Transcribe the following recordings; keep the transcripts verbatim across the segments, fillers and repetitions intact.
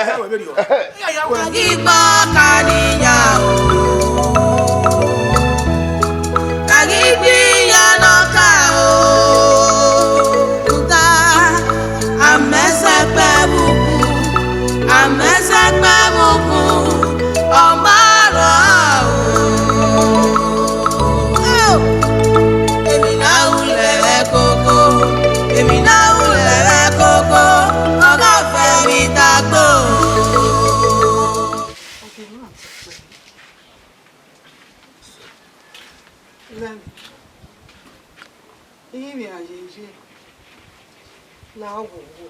Ẹhẹ, wẹ vberriọ. Ghi gba ọka ni ya o. A ghi gbe iran ne ọka o. Uta, a mẹ sẹ kpẹ vbe ukun, a mẹ sẹ kpẹ vbe ukun, ọ ma rrọọ o. Emwi ne a ru lẹ vbe koko, emwi ne a ru lẹ vbe koko, ọ gha fẹ vbe idagbo. Nene, iyinmwẹ a ye ye, la wo wo.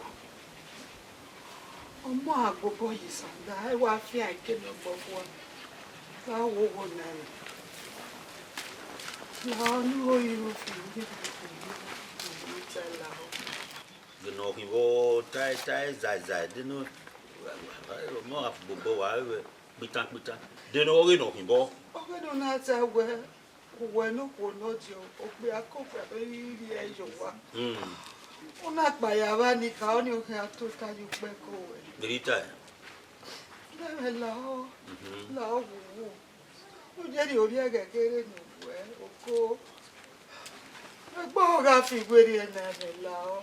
Ọmọ a gbobọ ye sanda, ẹ wa fian eke ne ọ gbọ fua. La wo wo nene. La ọni ho iro fi, iro fi, iro fi, iro ta la o. Vbene ọ khin vbọ tae tae zae zae, de ne ọmọ a gbobọ wa vbe kpitan kpitan. De ne ọ ghe ne ọ khin vbọ. Ọ ghe ne ọ na ta wẹ, uwẹ ne okhuo ne ọ diọn, okpia ke okpia vbe rhie ye owa. Mm. U na kpa ya vba ni ka ọnii ọ khian tota ye ukpẹ ke owẹ. Vbe rita ẹ? Nene lahọ, lahọ wuwu. U je rhie ovbi ẹghẹ kherhe ne uwẹ, oko. Egbe ọ gha fi werriẹ nene lahọ.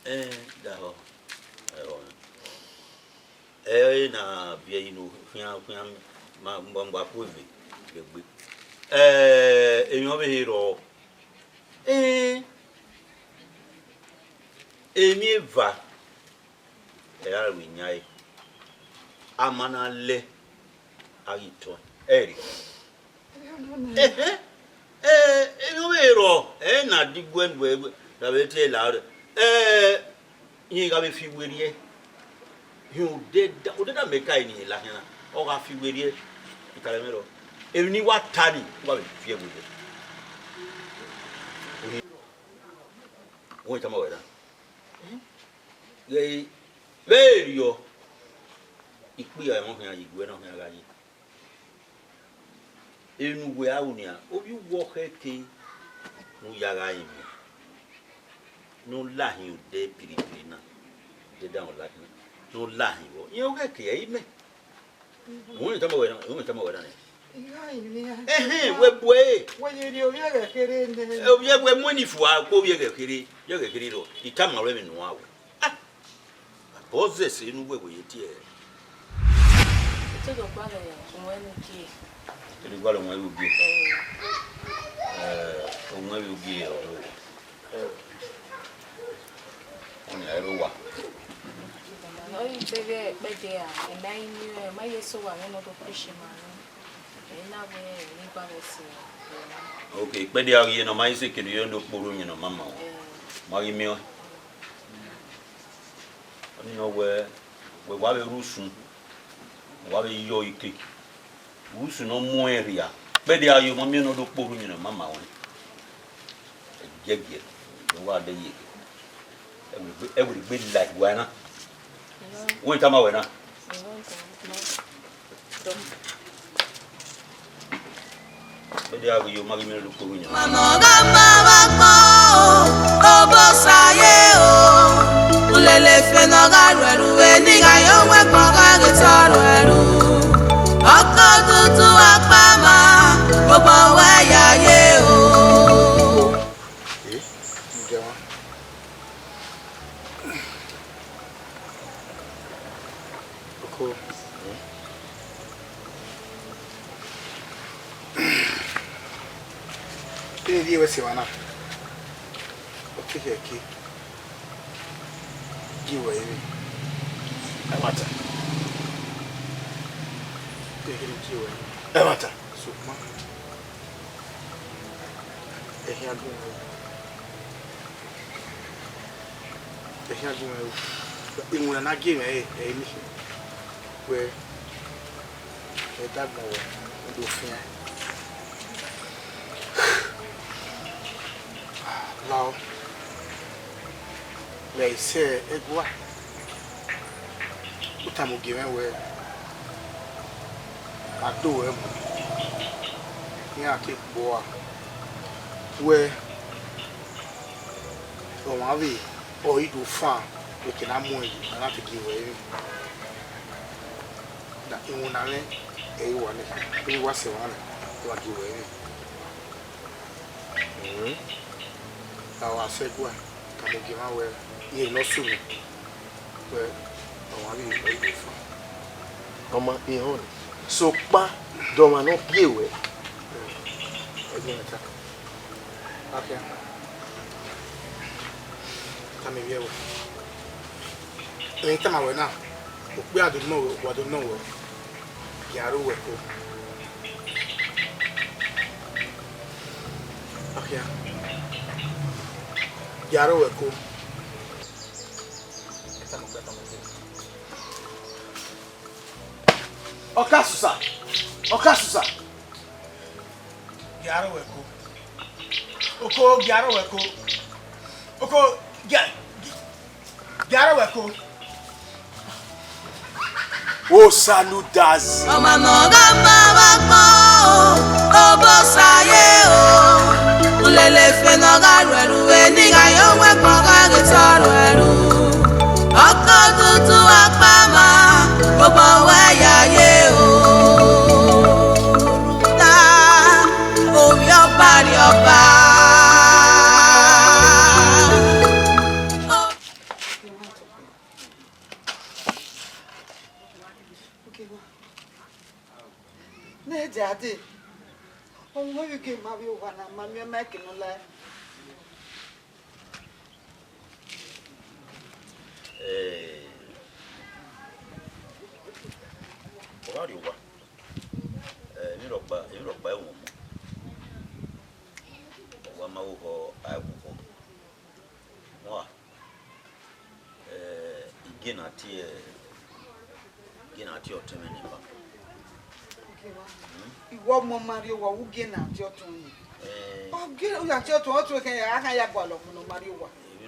Ẹ, dahọ, ẹhọ. Ẹ i na viẹ yi ne okhian, okhian ma, ma, ma ku eve vbe egbe. Ẹ, emwi ọvbehe rrọọ. Ẹ, emwi eva, ẹ ra ru iyan ẹre. A ma na lẹ, a ghi tọ ẹre. Ẹhẹn. Ẹ, emwi ọvbehe rrọọ, ẹ na diguẹ nuẹ, ra vbe te la rẹ. Ẹ, rẹn gha vbe fi werriẹ. Rẹn odeda, odeda mẹ ka ni la khian na, ọ gha fi werriẹ. I tare mwẹ rrọọ. Emwi ne I wa ta ni, u gha vbe fi ẹre werriẹ. Wẹ tama wẹ na. Ghẹ vbe erriọ, ikpia ẹmwẹ khian ye iguẹ ne ọ khian gha ye. Enu wẹ a ru nian, ovbi uwu ọ khẹke ne u ya gha rinmwian, ne ọ lahin odẹ piripiri na, odẹ da ọ lahin, ne ọ lahin vbọ, rẹn ọ khẹke ẹre imẹ. Wẹ tama wẹ na, wẹ tama wẹ na nẹ. Ẹhẹn, wẹ bu ẹre. Wẹ ye rhie ovbi ẹghẹ kherhe nẹ. Ovbi ẹghẹ mu eni fua, ku ovbi ẹghẹ kherhe, ovbi ẹghẹ kherhe rọ, I tama ruẹ vbene uwa wẹ. Ah! Abọ zẹ ẹse ne uwẹ wẹ ye tie ẹre. Itodo gbalẹ owẹn ne u gie. Itodo gbalẹ owẹn vbe u gie. Eh. Eh, owẹn vbe u gie ọre. Ọni a ro wa. Ọ ghi te vbe kpẹdẹ a, ẹ ma i miẹn, ọ ma ye sẹ owa mwẹ ne ọ do preach ma mwẹ. Ẹ i na wẹ ẹ i gba vbe ẹse. Ok, kpẹdẹ a ghi ye ne ọ ma i sẹ kere ye do kporhu uyinmwẹ ne ọ ma ma wa. Eh. Ma ghi miẹn ọẹn. Ọni nọ wẹ, wẹ wa vbe rre usun, wa vbe yọ ike. Usun ne ọ muẹn rhia, kpẹdẹ a ye, ọ ma miẹn ne ọ do kporhu uyinmwẹ ne ọ ma ma wa. Ẹgiẹgiẹ, ne uwa de ye. Ẹvbo egbe, ẹvbo egbe la egua na. Wẹ tama wẹ na. Ede a ghi yo ma ghi miẹn lele ukpo vbe yan. Mama ọgha ma vbe agbọn, Obosa ye o. Ulele fe ne ọ gha ru ẹre, vbene I gha ye owẹn, ẹgbọn gha ghi tọ ru ẹre. Ọkọ dudu akpama, obọ wẹ ya ye o. Eh, ǹjẹ́ wọn? Oko. Vbene I rhie ruẹ sẹ emwa na, ọ te khẹke gie ruẹ emwi. Ẹmwata. Ọ te khẹke gie ruẹ emwi. Ẹmwata. Sokpan, ẹhian gun mwẹ ru. Ẹhian gun mwẹ ru. Iwinna ne a gie mwẹ ẹre, ẹre eni khin. Wẹ, ẹdẹ agbọn wẹ, u do fian. Lao, vbe isẹ ẹguae, u tama ogie mwẹ wẹẹ, a do ruẹ mu, iran te kpọa wẹẹ, ọmwa vbe ọre I do fan, vbe ke na mu ẹn yi, a na te gie ruẹ emwi. Na iwinna mwẹ ẹre I wa nẹ, vbene I wa sẹ emwa nẹ, I wa gie ruẹ emwi. Ra wa sẹ ẹguae, tama ogie mwa wẹẹ, irẹn ne ọ sunu, wẹẹ, ọmwa vbe ọre I do fan. Ọ ma họn nẹ. Sokpan, de ọmwa ne ọ gie ruẹ? Ẹgbẹn ta. Akia. Tama ivbi ẹvbo. Emwi ne I tama ruẹ na, okpia do nọ ruẹ, okpia do nọ ruẹ, gie aro ruẹ ko. Akia. Gie aro ruẹ ko. Ọkasusa! Ọkasusa! Gie aro ruẹ ko. Oko, gie aro ruẹ ko. Oko, gie, gie aro ruẹ ko. Osaludazi. Ọma ne ọ gha ma vbe agbọn, Obosa ye o. Ulele fe ne ọ gha ru ẹre, vbene I gha ye owẹn, ẹgbọn gha ghi tọ ru ẹre. Ọkọ dudu akpama, obọ wẹ ya ye o. Ta ovbi ọba rrie ọba. Ne dade, ọ wẹ vbe ike ma vbe owa na, ma miẹn ma eke ne ọ la. Eh, ọ gha rrie owa. Eh, emwi rhọkpa, emwi rhọkpa ẹre wọn mu. Ọ wa ma vbe oghọ, a i vbe oghọ. Wa, eh, igie na tie, igie na tie ọtẹn mwẹ ne eva. Iwọ ọmọ ma rrie owa, ugie na tie ọtẹn ọnii. Eh. Ọ gie, u ya tie ọtẹn, ọ tue khẹ, a khan ya gualọ mu ne ọ ma rrie owa. Emwi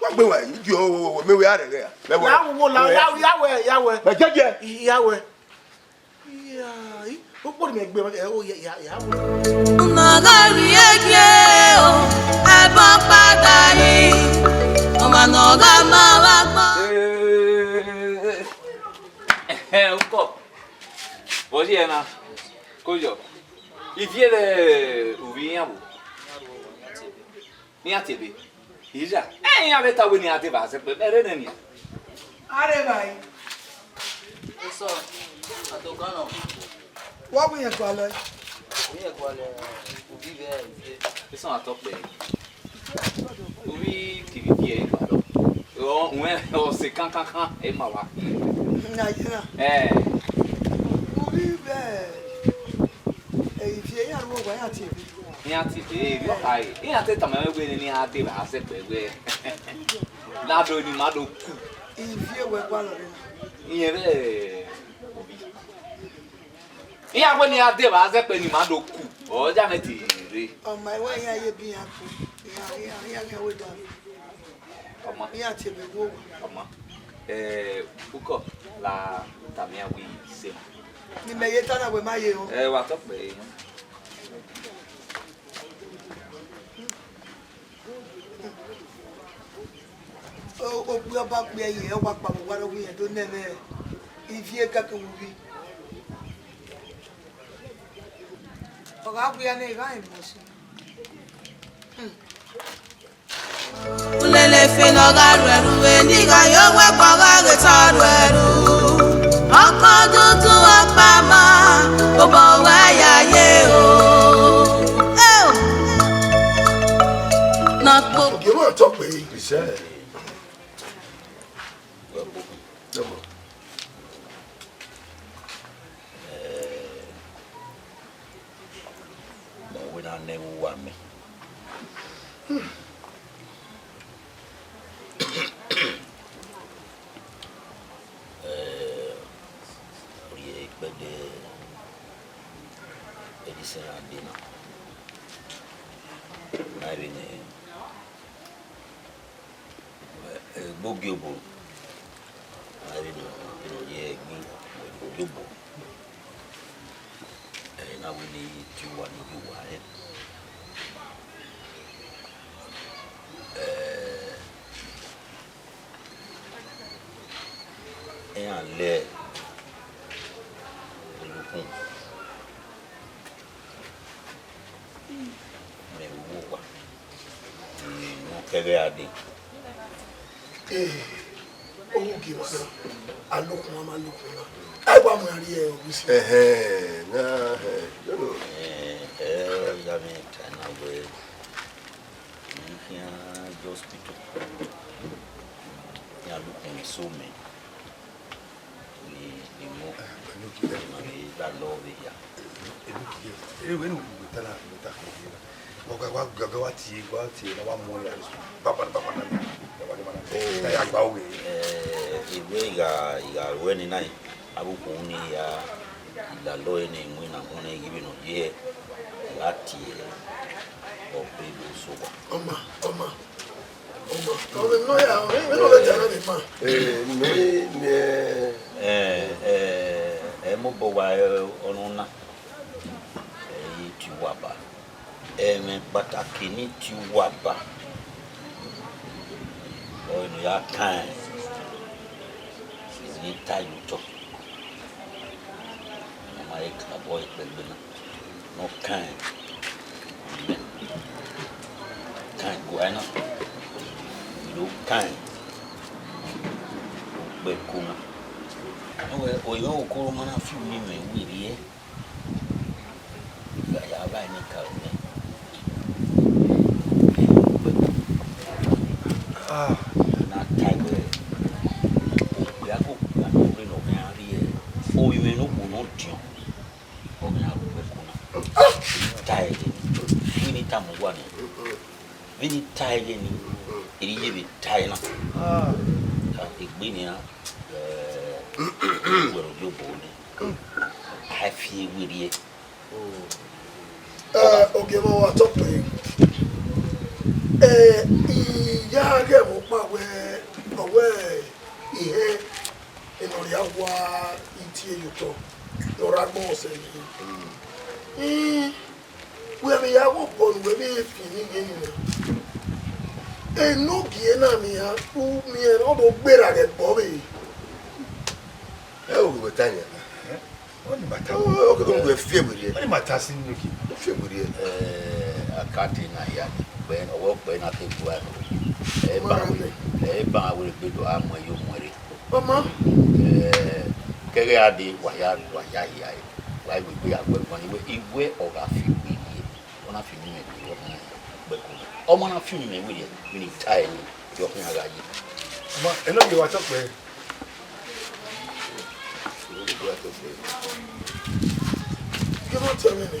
Wa gbe wa, yu, mẹ wẹ a rẹgẹ ya. Mẹ wẹ. Ya wo, la, ya, ya wẹ, ya wẹ. Mẹ jẹjẹ. Ya wẹ. Ya, i, okpori mẹ gbe, ẹ, o, ya, ya, ya wẹ. Una gha rhie gie o, ẹbọ kpada yi, ọmwa ne ọ gha ma vbe agbọn. Ẹhẹn, ukọ. Vbọ ye na? Koyọ. Ivie vbe uvbi iran vbo? Ne iran tie ebe. Ija, ẹ iran vbe ta wẹ ne iran deba zẹkpẹ, mẹ rre nẹ nian. A rre evbare. Eso, a do gan nọ. Wa wẹ irẹn gualọ ẹe? Irẹn gualọ uvbi vbe ivie. Eso a tọ kpẹre. Uvbi kevbe ivie ẹre gualọ. Ọ, uwẹ ọ sẹ kankankan, ẹ ma wa. Na ye na. Ẹ. Uvbi vbe, ẹ, ivie iran ru owa iran tie ebe. Iran te te, iran te tama mwẹ wẹẹ ne iran deba zẹkpẹ wẹẹ, lado ne ima do ku. Ivie wẹ gualọ rre na. Iyẹn vbe obi. Iran wẹẹ ne iran deba zẹkpẹ ne ima do ku. Ọ ya mwẹ te rre. Ọ ma wẹ iran ye bi iran ku. Iran, iran, iran, iran wẹ da. Ọ ma. Iran tie mwẹ vbe owa. Ọ ma. Eh, Ukọ la tama iran wẹẹ I sẹ. Ne imẹ ye ta na wẹ ma ye o. Eh, wa tọ kpẹ. O, okpia ọba kpia ye, ọ wa kpao vbe owa rre, ọ wẹẹ irẹn do nẹ mwẹ ivie kẹkẹ vbe uvbi. Ọ gha wia nẹ, I gha rẹn mẹ ọse. Ulele fe ne ọ gha ru ẹre vbe ne I gha ye owẹ kpọ gha ghe ta ru ẹre. Ọkọ dudu ọkpa ma, obọ wẹ ya ye o. Eo. Na kpo. Ogie mwa tọ kpẹ. Iṣẹ. Mẹ wẹ na nẹ vbe uwa mẹ. Eh, rhie ikpẹdẹ Edison ra dee na. Na vbe nẹ, egbe ogiobọ, na vbe nọ, nọ ye ẹgbin, ogiobọ. Ẹ na wẹ ne I tie uwa ne I ghi wa rẹn. Eh, iran lẹ Olukun mẹ vbe uwu owa, ne ọ kẹghe a dee. Eh, ohu gie mwa na, a lọkhun, a ma lọkhun na. A i wa mu iran rrie ọghe usi. Ẹhẹn, na, ẹhẹn, yọrọ. Eh, eh, ya mwẹ ta na wẹẹ, I khian ye hospital. Iran lọkhun eso mẹ. Ni, ni mu, ma vbe gha lọ vbe hia. Ere wẹ ne u ta na, u ta khin vbe na. Wa, wa, wa, wa tie, wa tie, na wa mu ya, baba, baba na, baba na. Ta ya gba owe. Eh, I wẹ I gha, I gha ru ẹre nena, avbe ukpọn ni ya, I la lọ ẹre ne I winna, winna ghi vbe nọ ye, I gha tie, ọ gbe do sẹ owa. Ọ ma, ọ ma. Ọ ma, ọ vbe nọ ya, ọ vbe nọ vbe dia na vbe ma. Eh, mẹ, mẹ. Eh, eh, ẹ mobọ wa, eh, ọnọ na. Ẹ i tie uwa ba. Ẹmwẹ kpataki ne I tie uwa ba, ọre ne u ya kan ẹn, ne I ta ye otọ. Ne ọ ma he kan obọ ẹkpẹgbe na, ne ọ kan ẹn, kan ẹn guae na, ne ọ kan ẹn okpẹko na. Ọ wẹẹ, orinmwi okoro ma na fi unu mwẹ werriẹ. Gha ya vba ẹmwẹ ka ru nẹ. Ah. Na tae wẹẹ, okpia ke okpia ne ọ rre ne ọ khian rrie orinmwi ne okhuo ne ọdiọn, ọ khian ru okpẹko na. Tae ẹre, vbene I tama uwa nẹ. Vbene I tae ẹre ni, erriọ I ye vbe tae na. Ah. Egbe nian, eh, wẹ rhie obo nẹ. A fi werriẹ. Eh, ogie mwa wa tọ kpẹre. Eh, I ya ghe ẹmwẹ ọkpa wẹẹ, ọ wẹẹ ihẹn ne ọ rhia wa, I tie ye otọ, ne ọ rre agbọn ọsẹ nii. I, wẹ vbe ya ghe obọ ne uwẹ vbe fian ni ghe nii na. Enogie na nian, u miẹn, ọ do gberra ghẹ gbe ọvbehe. Ẹ o, wẹ ta yan. Ọni ma ta. Ọ, ọ, ọ, ọ, wẹ fiẹ werriẹ. Ọni ma ta si nẹ ki. Wẹ fiẹ werriẹ. Eh, a ka te na ya ni. Gbe, ọwọ gbe na ke gua. Ẹ ba wẹ, ẹ ba wẹ gbe do a mu ẹre yo mu ẹre. Ọma. Eh, kẹghẹ a dee, wa ya, wa ya hia ẹre. Wa i wegbe ya gbe ẹguan ni wẹ, I wẹ ọ gha fi werriẹ. Ọ na fi unu mwẹ werriẹ, ọ khian gbe ẹko na. Ọma na fi unu mwẹ werriẹ, vbene I tae nii, ọ khian gha ye. Ọma, enogie wa tọ kpẹre. Gie ma tọ mwẹ nẹ.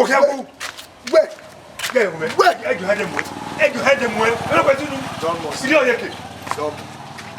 Wẹ kha wu. Wẹ. Kẹ wẹ. Wẹ. Ẹ jọ hẹ dẹ muẹ. Ẹ jọ hẹ dẹ muẹ. Ẹ lọ pẹ sunu. Dọmọ. Ìdí ọyẹ kẹ. Dọmọ.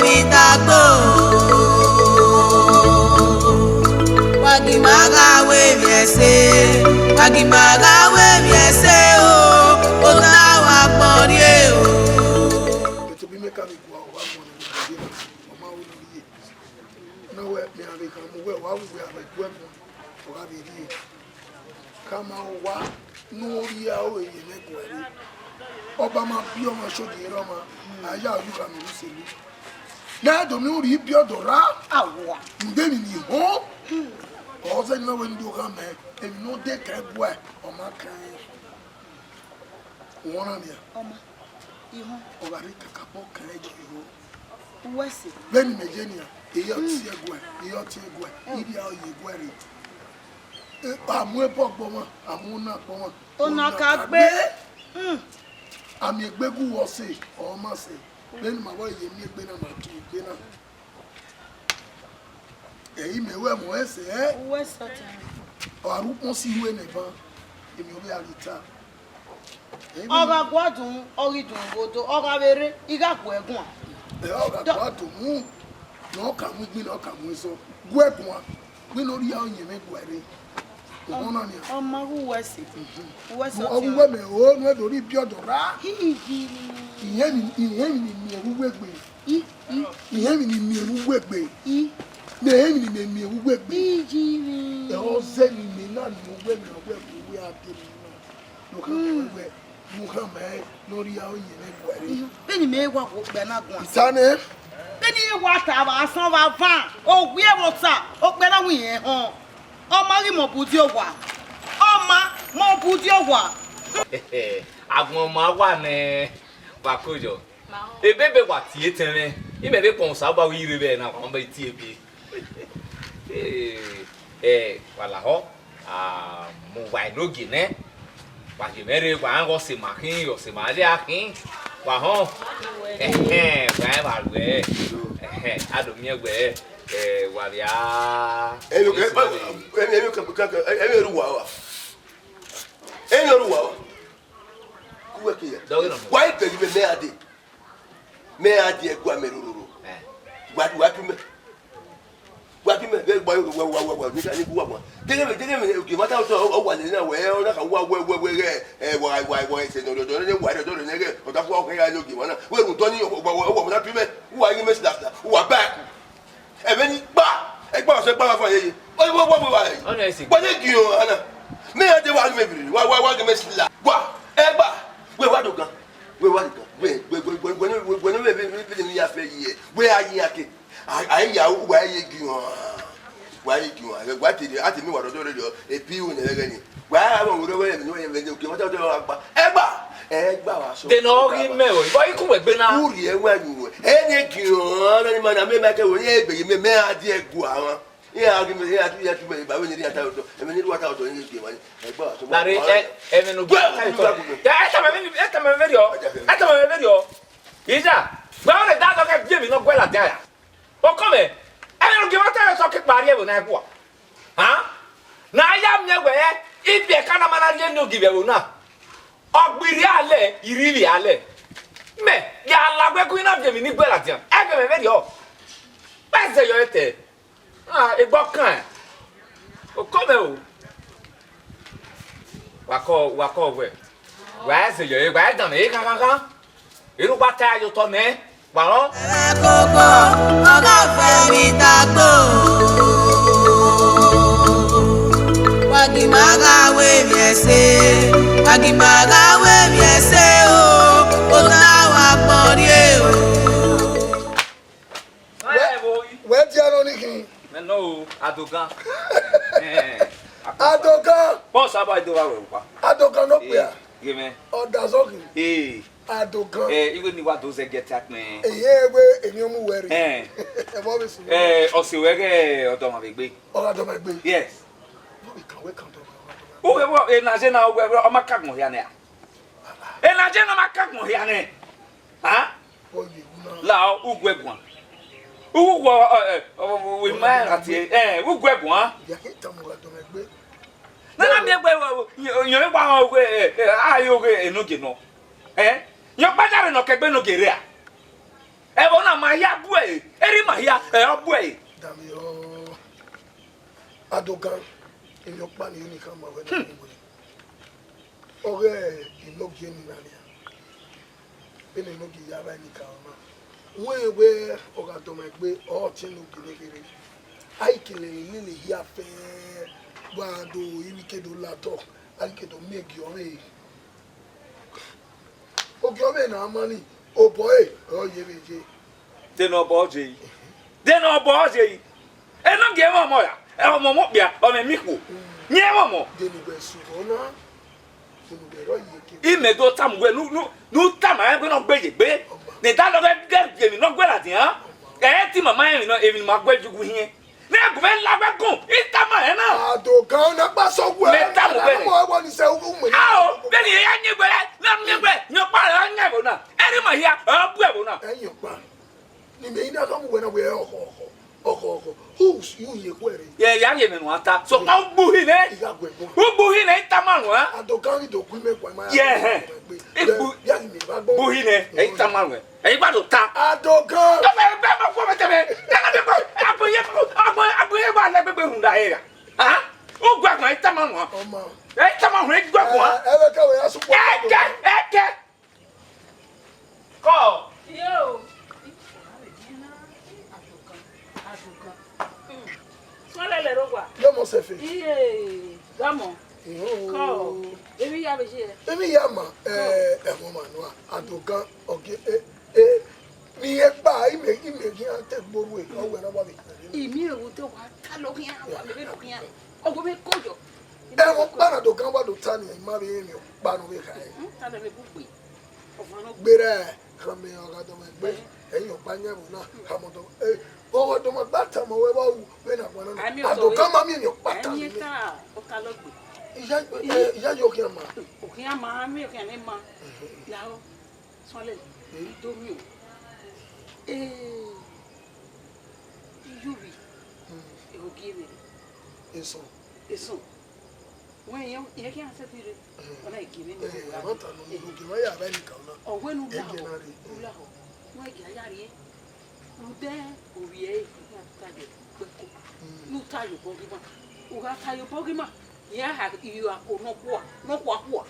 vbe dagbo. Wa gi ma gha wẹ emwi ẹse, wa gi ma gha wẹ emwi ẹse o, ota wa gbọn rrie o. Ẹto bi mẹ ka vbe gua, ọ gha gbọn rrie, ọ ma ru ne ọ rhie. Ne wẹ, mẹ a vbe khama wẹ, wa ru wẹ a vbe gu ẹbọ, ọ gha vbe rhie. Khama owa ne u rhie aro ye mwẹ guẹ rre. Ọba ma biẹ ọmwa shodie rre ọmwa, a ya ru khama ru selu. Ne a do miẹn urhi biẹ ọdọ ra, awa, nde emwi ni họn. Ọ zẹ ne wẹ ne do khama, emwi ne ọ de kẹ guẹ, ọ ma kan ẹn. Wọ na nia? Ọma, ihọn. Ọ gha rre kakabọ kan ẹn ye ihọn. Uwẹ sẹ. Vbene imẹ ye nia, ehe ọ tie guẹ, ehe ọ tie guẹ, ivbi a ọ ye guẹ rre. E, a mu ẹbọ gbe ọmwa, a mu ona gbe ọmwa. Ona ka gbe. Mm. A miẹn egbe gu wọ sẹ, ọ ma sẹ. Vbene ima vbe ye miẹn egbe na, ma tu egbe na. Ẹ i mẹ wẹ mu ẹsẹ, ẹ? Uwẹ sẹ ọtẹn. Ọ gha rre ukpọn si iru nẹ ban, emwi ọ vbe gha ghi ta. Ọ gha guadun, ọ ghi dun vbe odo, ọ gha vbe rre, I gha gu ẹre guan. Ẹ, ọ gha guadun mu, ne ọ ka mu igbin, ne ọ ka mu esọ. Gu ẹre guan, vbene ọ rhie aro yẹn mwẹ guan rre. Ọmọ na nian. Ọ ma ghe uwẹ ẹse. Uwẹ ẹse. Ọ ghe uwẹ mẹ o, ne uwẹ do rhie ibiọdọ ra. Iyẹn ni, iyẹn ni miẹn vbe uwu egbe. Iyẹn ni miẹn vbe uwu egbe. Ne iyẹn ni miẹn vbe uwu egbe. Ẹ, ọ zẹ ni mẹ na ni uwẹ mẹ, uwẹ mẹ, uwẹ a de mẹ na. Ne ọ ka wẹ, ne u khama ẹre ne ọ rhie aro yẹn mwẹ guan rre. Vbene imẹ wa gu okpia na guan. Isanẹ. Vbene I wa ta vbe asọn vbe avan, owiẹ vbe Osa, okpia na wẹ irẹn họn. Ọ ma ghi mọ bu die owa. Ọ ma mọ bu die owa. Agbọn ma wa nẹ, wa kojọ. Ebebe wa tie etẹn mwẹ, imẹ vbe kpọnmwẹ Osa ba ru ire vbe na, wa ma tie ebe. Ẹ, wa lahọ, a mu uwa enogie nẹ, wa ye mwẹ rre, wa rẹn ọse ma khin, ọse ma lẹ a khin, wa họn, ẹhẹn, wa rẹn vba ruẹ, ẹhẹn, a do miẹn wẹ, ẹ, wa vbe a, Ẹ, ẹ, ẹ, ẹ, ẹ, ẹ, ẹ, ẹ, ru uwa wa. Ẹ, ẹ, ru uwa wa. Ku wẹ ke ya. Dọghe nọ. Wa i bẹghe mẹ, mẹ a dee. Mẹ a die ẹguae mẹ rororo. Ẹ. Wa, wa pi mẹ. Wa pi mẹ, vbe wa, wa, wa, wa, wa, ni ka ni ku wa wa. Dede mẹ, dede mẹ, ogie mwa ta otọ, ọ wa lele na wẹ, ọ na ka wa wẹ, wẹ, wẹ, ghẹ, ẹ, wa, wa, wa, ẹse nọ, dọdọ, ne wa, dọdọ, ne ghẹ, ọ ta ku wa, ọ kẹ gha le ogie mwa na. Wẹ rhunmwuda ọnii, wa, wa, wa, wa, na pi mẹ, wa ghi mẹ sila, sila, wa back. Ẹmwẹ ni gba, ẹgba ọsẹ gba wa fa yeye. Ọ, wa, wa, wa, wa, Ọ na ẹse. Wa ne gi ọnrẹn na. Mẹ a dee wa ghi mẹ viri, wa, wa, wa ghi mẹ sila. Wa, ẹgba, wẹ wa do gan. Wẹ wa do gan. Wẹ, wẹ, wẹ, wẹ, wẹ, wẹ, wẹ, wẹ, wẹ, wẹ, wẹ, wẹ, wẹ, ya fẹ yi ẹ. Wẹ a yi ake. A, a ya, wa ye gi wan. Wa ye gi wan. Wa te, a te mi wa dọdọ rẹ, e bi u ne ẹghẹ ni. Wa a wa wẹ wẹ, wẹ, wẹ, wẹ, oke, wa ta dọ agba. Ẹgba. Ẹgba wa sọ. De ne ọ ghi mẹ o, bọ ikun wẹ gbe na. U rhie ẹwa yu wẹ. Ẹ ne gi wan, ni ma na mẹ ma kẹ wẹ, ẹ gbe ye mẹ, mẹ a die ẹguae wan. Iran ghi mẹ, iran tu, iran tu mẹ, ba vbene iran ta otọ, ẹmwẹ ne iran ta otọ, iran ghi mẹ, ẹgba wa sọ. Lare, ẹ, ẹmwẹ ne ogie ta otọ. Ẹ, ẹ tama mẹ, ẹ tama mẹ vberriọ. Ẹ tama mẹ vberriọ. Ija, gba ọre da dọ kẹ biẹ emwi ne ọ guẹ ladian ya. Okọ mẹ, ẹmwẹ ne ogie mwa ta otọ ke kpa rrie ẹvbo na ẹguae. Ha? Ne a ya miẹn wẹ, ibiẹka na ma na rhie enogie vbe ẹvbo na. Ọ gbe irri alẹ, irri ivbi alẹ. Mẹ, ya la wẹ gu na viọ emwi ne I guẹ ladian. Ẹgbẹ mẹ vberriọ. Vbe ẹzẹ yọ ẹtẹ. Ah, egbe ọkan. Okọ mẹ o. Wa kọ, wa kọ wẹ. Wa ẹzẹ yọ, wa dan mẹ khankhankhan. Erha uwa ta ye otọ nẹ. Wa rọ. Ẹkoko, ọ gha fẹ mi dagbo. Wa gi ma gha wẹ emwi ẹse, wa gi ma gha wẹ emwi ẹse o, ota wa kpọnrrie o. Wẹ, wẹ dia nọ ni khin. Mẹ nọ o, Adogan. Eh, Adogan. Bọs aba do wa wẹ ukpa. Adogan nọ kpia. Eh, ghe mẹ. Ọ da zọ khin. Eh. Adogan. Eh, ighe ni wa do zẹ giẹta kpẹn. Ehe wẹ emwi ọmọ uwẹ rre. Eh. Ẹvbo vbe sunu. Eh, ọse wẹ ghẹ ọdọmwa vbe egbe. Ọ gha dọmwa egbe. Yes. Vbọ vbe kan wẹ kan dọmwa, ọ gha dọmwa egbe. Uwẹ vbọ, ena je na uwẹ, ọ ma ka agbọn hia nẹ. Ena je na ma ka agbọn hia nẹ. Ha? Ọ ye wu na. La uguẹ guan. Ugu wọ, ẹ, ẹ, ọ, ọ, ọ, ima ra tie, ẹ, uguẹ guan. Ya ke tama ọ gha dọmwa egbe. Nana miẹn wẹ, wẹ, wẹ, yẹn, yẹn wa họn wẹ, ẹ, ẹ, a ye oghe enogie nọ. Ẹ? Yẹn ọkpa ya rre ne ọ kẹgbe enogie rre a? Ẹvbo na ma hia bu ẹre, erha ima hia, ẹ, ọ bu ẹre. Damiọ, Adogan, emwi ọkpa ne I ru ne I khama ruẹ na, hmm, wẹ, ọghe enogie ni na nian. Vbene enogie ya vba eni ka ọna. Wẹ wẹ ọ gha dọmwa egbe, ọ tie enogie ne kherhe. A i kele lele hia fẹẹrẹ, wa do ivbi ke do la otọ, a i ke do miẹn gie ọvbehe. Ogie ọvbehe ne a ma ni, obọ ẹre ọ ye vbe ye. De ne obọ ye yi? De ne obọ ye yi? Enogie mwẹ ọmọ ra? Ẹ, ọmọ ọmọ okpia, ọmọ emọ ikhuo. Yẹn mwẹ ọmọ. De ne uwẹ sẹ obọ na? De ne uwẹ rọ ye ke? Imẹ do tama uwẹ, nu, nu, nu tama rẹn wẹ ne ọ gbe ye egbe. Ne da lọ ghẹ, ghẹ gie emwi ne ọ guẹ ladian. Ẹ i te ima ma rẹn emwi ne, emwi ne ima guẹ ye uwu hiẹn. Ne ẹ gu mwẹ la wẹ gun, I tama rẹn na. Adogan na gba sọ wẹ. Mẹ tama uwẹ nẹ. Ọmọ ẹvbo ni sẹ uwu mẹ. Ao, vbene I ya yin wẹ, ne a miẹn wẹ, yẹn ọkpa rẹ ọ yan ẹvbo na. Erha ima hia, ọ bu ẹvbo na. Ẹ yin ọkpa. Ne imẹ i na khama uwẹ na wẹ ọkhọ, ọkhọ. Ọkhọ, ọkhọ. Who you ye khuẹrhẹ? Ye, ya ye mẹ nuan ta. So, ma ugbuhi nẹ. I gha gu ẹbọ. Ugbuhi nẹ, I tama nuan. Adogan ghi do gu imẹ kua, ma ya Ye, hẹ. Egbe. Ya ghi mẹ gba gbọ. Ugbuhi nẹ, I tama nuan. Ẹ, I gba do ta. Adogan. Tọmẹ, ẹ, bẹ ma khuẹ mẹ tẹmẹ. Ẹ, ẹ, ẹ, agbo ye, agbo, agbo ye wa lẹ gbegbe rhunmwuda ẹre ra. Ha? Ugbẹguan, I tama nuan. Ọma. Ẹ, I tama nuan, I gua guan. Ẹ, ẹ vbe kẹwẹ ya sukpọ. Ẹ kẹ, ẹ kẹ. Kọ. Yo. Suẹlẹlẹ rre owa. Yọ mọ sẹfe. Iye, gamọ. Kọ. Emwi ya vbe ye. Emwi ya ma, eh, ẹmwẹ ọmwa nua, Adogan, ọgie, eh, eh, ni ekpa, ime, ime ghi a te gboru e, ọ wẹ na wa vbe. Imi ewu te wa ta lọ khian, wa vbe lọ khian. Ọgọ vbe koyọ. Ẹmwẹ ọkpa na Adogan wa do ta ni, ima vbe emwi ọkpa nọ vbe kha. Hmm, ta lọ vbe bugbe. Gberra, khama ọgha dọmọ egbe, ẹyin ọkpa yan ẹvbo na, khama ọdọ, eh, ọgha dọmọ gba tama wẹ vbe ru vbene a guan na. Adogan ma miẹn emwi ọkpa ta ni. Iya, eh, iya yo khian ma. Okhian ma, ami okhian ne ma. Lahọ, Suẹlẹlẹ, I do miẹn o. Eh, Iyuvbi, eho gie vbe. Eso. Eso. Wẹ, irẹn, irẹn khian sẹtin rre. Ọ na gie vbe ni. Eh, ọ ma ta nọ, ne ogie ma ya vbe ni ka na. Ọ wẹ ne u lahọ, u lahọ. Wẹ gie a ya rrie. Rhunmwuda ovbi ẹre, ne u ta ye obọ ghi ma. U gha ta ye obọ ghi ma, iran ha iyo ako nọkhua, nọkhua khua.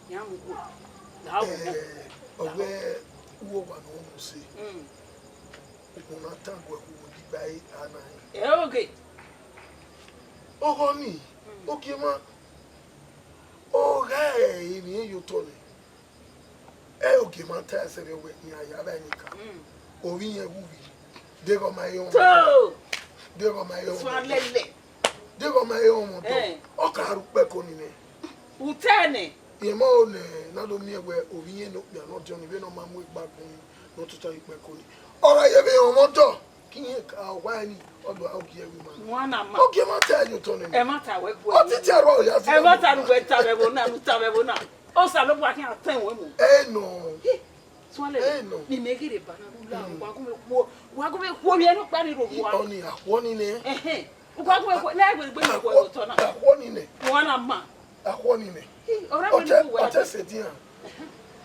Iran mu khuo. La wo mo. Eh, ọ wẹ uwu owa ne ọ mu se. Mm. Ugbẹn na tan guẹ khu wo digba ẹre a na rẹn. Ẹ oge. Ọghọ ni, ogie ma, ọ gha emwi ye otọ nẹ. Ẹ ogie ma ta ẹsẹ rẹ wẹ, iran ya vbe ni ka. Mm. Ovbi irẹn wu vbi, deghẹ ọ ma he ọmọ. To! Deghẹ ọ ma he ọmọ. Suẹlẹlẹ. Deghẹ ọ ma he ọmọ dọ. Eh. Ọ ka ru kpẹko ni nẹ. Utẹ nẹ. Rẹn ma ho nẹ, na do miẹn wẹ ovbi irẹn ne okpia ne ọ diọn ni, vbene ọ ma mu egbe agbọn ni, ne ọ tota ye kpẹko ni. Ọ gha ye vbe rẹn ọmọ dọ, ke irẹn ka owa ẹre ni, ọ do a ogie ẹvbo ima. Wan na ma. Ogie ma ta ẹre ye otọ nene. Ẹ ma ta wẹ gu. Ọ titi ẹre ọ ya si. Ẹ ma ta nu wẹ ta vbe ẹvbo na, nu ta vbe ẹvbo na. Osanobua khian tẹ wẹ mu. Ẹ nọ. Hi, Suẹlẹlẹ. Ẹ nọ. Ni mẹ ghi rhe ba na ru la, wa gu mẹ khuo, wa gu mẹ khuo vbe ẹnukpa ni roro wa. Ọni akhuọ ni nẹ. Ẹhẹn. Wa gu mẹ khuo, na wẹ gbe mẹ khuo vbe otọ na. Akhuọ ni nẹ. Wan na ma. Akhuọ ni nẹ. Hi, ọrẹ wẹ ni wẹ. Ọtẹ sẹ dian.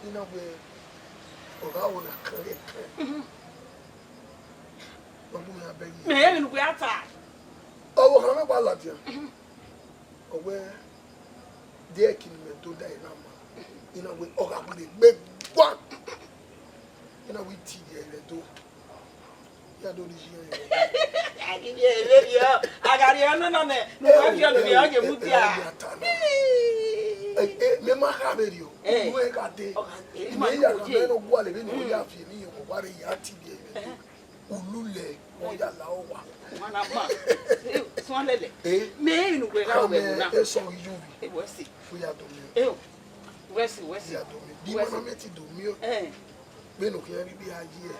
I na wẹ, ọ gha wọ na kan ye kan. Mhm. Ọ gu mẹ abẹ yi. Mẹ emwi ne uwẹ a ta. Ọvbokhan mwẹ wa ladian. Mhm. Ọ wẹ, de ẹki ne imẹ do da ẹre na ma, I na wẹ ọ gha werriegbe gua. I na wẹ I tie ẹre do. Ya do rhie iye ẹre. A ghi rhie ẹre vberriọ. A gha rhie ọnọna nẹ, ne uwa viọ ne ọ ye mudia. Ẹ, ẹ, mẹ ma kha vberriọ. Eh. Unu ẹre gha dee. Ọ gha dee. Imẹ ya gha mẹ ne ọ gualọ vbene ọ ya viọ emwi ye, ọ wa rre ya tie ẹre. Eh. Ululẹ, ọ ya la owa. Wan na ma. Suẹlẹlẹ. Eh? Mẹ emwi ne uwẹ gha wẹ na. Eso ghi yu vbi. E wẹ si. Fu ya do miẹn. Eh, wẹ si, wẹ si. Ya do miẹn. Bi wẹ si. Wan na mẹ ti do miẹn. Eh. Vbene okhian rhirhi a ye,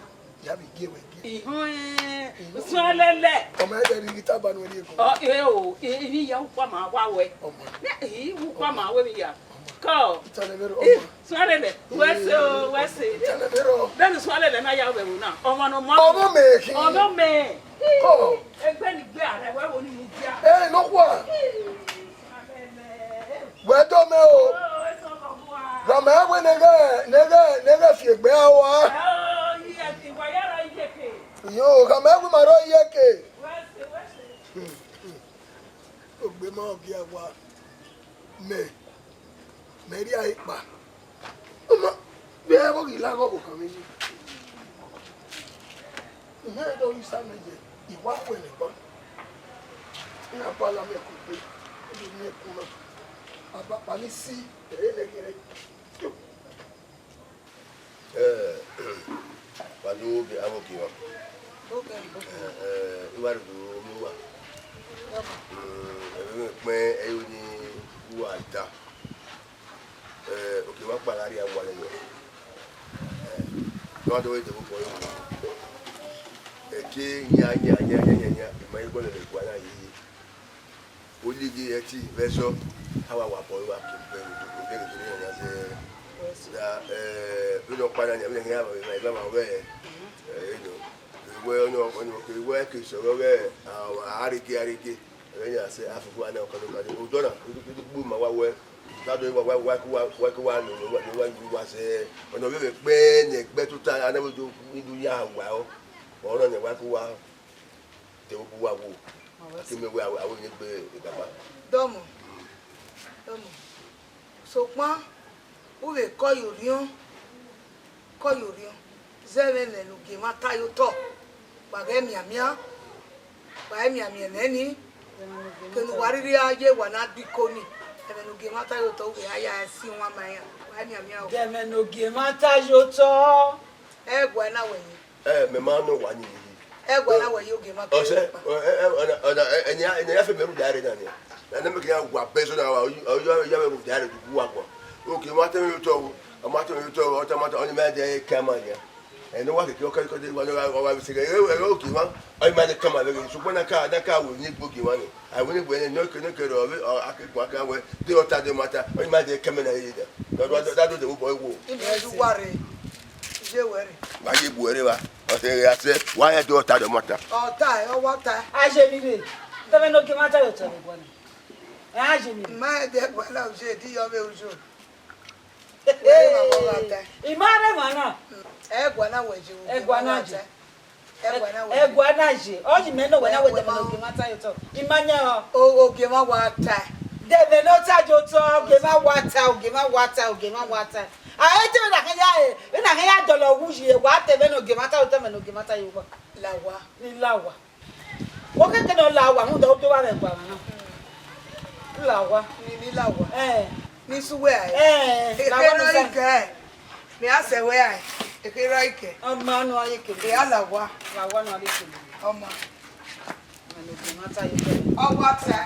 ya vbe gie wẹ gie. Ihọn, eh, Suẹlẹlẹ. Ọmọ ẹdẹ rhirhi taba nu ẹre ego. Ọ, eh, o, eh, emwi ya ukpa ma wa wẹ. Ọmọ. Ne, eh, ukpa ma wẹ emwi ya. Kọ. Italẹ vbe rọ. Ih, ọmọ. Suẹlẹlẹ, wẹ se o, wẹ se. Italẹ vbe rọ. Bẹni Suẹlẹlẹ na ya vbe ẹvbo na. Ọmọ ne ọ ma. Ọmọ mẹ khin. Ọmọ mẹ. Kọ. Egbe ni gbe arẹ wẹ wo ni mu dia. Ẹ, nọkhua. Ih, Suẹlẹlẹ. Wẹ do mẹ o. Oh, eso nọkhua. Gha mẹ wẹ ne ghẹ, ne ghẹ, ne ghẹ fi egbe a wa. Oh, iye ti wa ya ra iye ke. Yo, gha mẹ wẹ ma rọ iye ke. Wẹ se, wẹ se. Ogbe ma ọ gia wa. Mẹ, mẹ rhie ẹre kpa. Ọ ma, vbe ẹvbo ghi la ọvbokhan mwẹ yi. Mẹ do ghi sa mẹ ye, I wa khuẹ nẹ kpa. I na bala mẹ ku egbe, I do miẹn ẹkun na. Abakpa ni si, ẹre nẹ kherhe. Eh, wa do vbe avbe ogie mwa. Eh, eh, I wa rhie do miẹn uwa. Mm, ẹmwẹ mwẹ kpẹn, ẹ i ru ni uwa da. Eh, ogie mwa kpa gha rrie awa nẹ yọ. Eh, ne ọ do vbe dẹ vbe obọ yọ. Ẹki yan, yan, yan, yan, yan, yan, I ma ye bọlẹ vbe ẹguae na ye. Oligi ẹti vbe ẹzọ, a wa wa bọ, wa ke gbe odẹ ghe ya zẹ. Da, eh, vbene ọkpa na nia, vbene iran vbe, vbe, vbe, vbe, eh, you know. Wẹ ọnii, ọnii, wẹ ke sẹ ọghẹ, a, a rhie gie, a rhie gie. Ẹghẹ ne a sẹ, a fẹfẹ ne ọ kọdọ kọdọ. Odọ na, u gbe ma wa wẹ, ta do wa, wa, wa, wa, wa, wa, wa, wa, wa sẹ. Ọnii vbe vbe kpẹ ne ẹgbẹ tota, a na vbe do, do ya wa ọ. Ọnii ne wa ke wa, te u bu wa wo. A ke mẹ wẹ, a, a wẹ ne gbe baba. Dọmọ, dọmọ. Sokpan, u vbe kọ ye orhiọn, kọ ye orhiọn, zẹ vbe ẹmwẹ ne u gie emwa ta ye otọ, wa ghẹ mianmian, wa ghẹ mianmian ẹmwẹ ni, kene uwa rhirhi ra ye wa na gbe iko ni, ẹmwẹ ne u gie emwa ta ye otọ, u vbe ra ya si wan ma iran, wa ghẹ mianmian o. De ẹmwẹ ne u gie emwa ta ye otọ? Ẹ gua na wẹ yi. Ẹ, mẹ ma nọ wa ni yi. Ẹ gua na wẹ yi ogie emwa ta ye otọ. Ọsẹ, ẹ, ẹ, ọna, ọna, ẹ, ẹni a, ẹni a ya fe mẹ rhunmwuda rre na nia. Na ne mẹ ke ya wa bẹzọ na wa, ọ, ọ, ọ ya mwẹ rhunmwuda rre du wa guan. Ogie emwa ta mwẹ ye otọ o, ọ ma ta mwẹ ye otọ o, ọ ta ma ta, ọnii ma de ke ma nia. Ẹ ne wa keke ọkẹkẹ de wa ne wa, wa vbe se ẹre, ẹre ogie emwa, ọnii ma de ke ma vbe ghe, sokpan na ka, na ka wẹ ne egbe ogie emwa ni. A wẹ ne egbe ne, ne ke, ne ke rọ vbe, ọ, a ke guan ka wẹ, de ọ ta de ọ ma ta, ọnii ma de ke mẹ na ye da. Da, da, da, da do de vbe obọ ẹvbo. Ime ju wa rre, je wẹ rre. Wa ye bu ẹre va. Ọ sẹ ghe a sẹ, wa ya de ọ ta de ọ ma ta. Ọ ta, ọ wa ta. A je mi rre. De ẹmwẹ ne ogie emwa ta ye otọ vbe guan na. Ẹ, a je mi rre. Ma de ẹguae na uje, de iyọ vbe ujo. Wẹ rre emwa wa ta. I ma rre emwa na. Ẹguae na wẹ je, Ẹguae na je. Ẹguae na wẹ je. Ẹguae na je. Ọ yi mẹ ne wẹ na wẹ de ẹmwẹ ne ogie emwa ta ye otọ. I ma yan ọ. O, ogie emwa wa ta. De ẹmwẹ ne ọ ta ye otọ, ogie emwa wa ta, ogie emwa wa ta, ogie emwa wa ta. A, e te vbe na khan ya, e, vbe na khan ya dọlọ wu yi, wa ta ẹmwẹ ne ogie emwa ta ye otọ, ẹmwẹ ne ogie emwa ta ye otọ. La wa. Ni la wa. Wo keke ne ọ la wa, rhunmwuda u do vba vbe ẹguae na. La wa. Ni, ni la wa. Ẹ. Ni su wẹ a. Ẹ, la wa. Ekherọ ni sa. Ikẹ. Mẹ a sẹ wẹ a. Ekherọ ikẹ. Ọ ma nọ a ye kele. Mẹ a la wa. La wa nọ a ye kele. Ọ ma. Ẹmwẹ ne ogie emwa ta ye otọ. Ọ wa ta.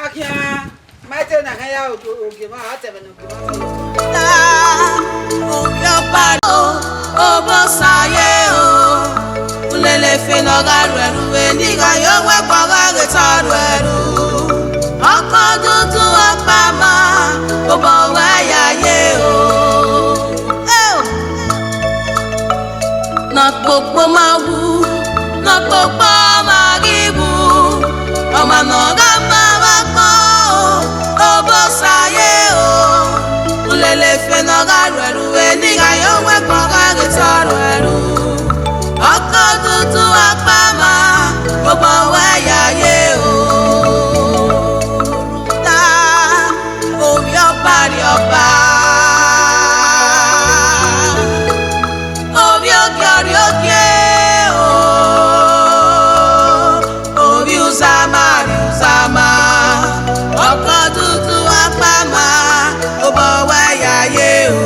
A khian. Ma te na hẹ ya ogie, ogie emwa, a ta ẹmwẹ ne ogie emwa ta ye otọ. Ta, ovbi ọkpa o, Obosa ye o. Ulele fe ne ọ gha ru ẹre vbe ne I gha ye owẹ gbe ọ gha ghe te ọ ru ẹre. Ọkọ dudu ọkpa ma, obọ wẹ ya ye o. Eo! Ne ọkpokpo ma wu, ne ọkpokpo ma ghi wu, ọmwa ne ọ gha ma vbe agbọn, Obosa ye o. Ulele fe ne ọ gha ru ẹre vbe ne I gha ye owẹ gbe ọ gha ghe te ọ ru ẹre. Ọkọ dudu ọkpa ma, obọ wẹ ya ye o. Ta, ovbi ọkpa rrie ọkpa. Ovbi ogie ọ rrie ogie o, ovbi uzama rrie uzama, ọkọ dudu ọkpa ma, obọ wẹ ya ye o.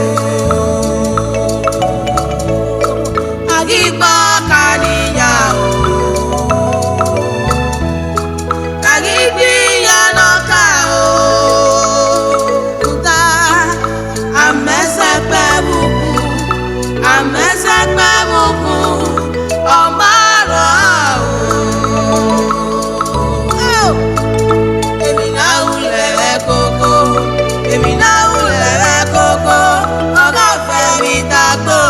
A ghi gba ọka ne iran o. A ghi gbe iran ne ọka o, rhunmwuda, a mẹ sẹ kpẹ vbe ukhun, a mẹ sẹ kpẹ vbe ukhun, ọ ma rrọọ o. Emwi ne a ru lẹ vbe koko, emwi ne a ru lẹ vbe koko, ọ gha fẹ emwi dagbo.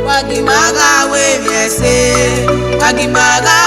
Wa ghi ma gha ru emwi ẹse, wa ghi ma gha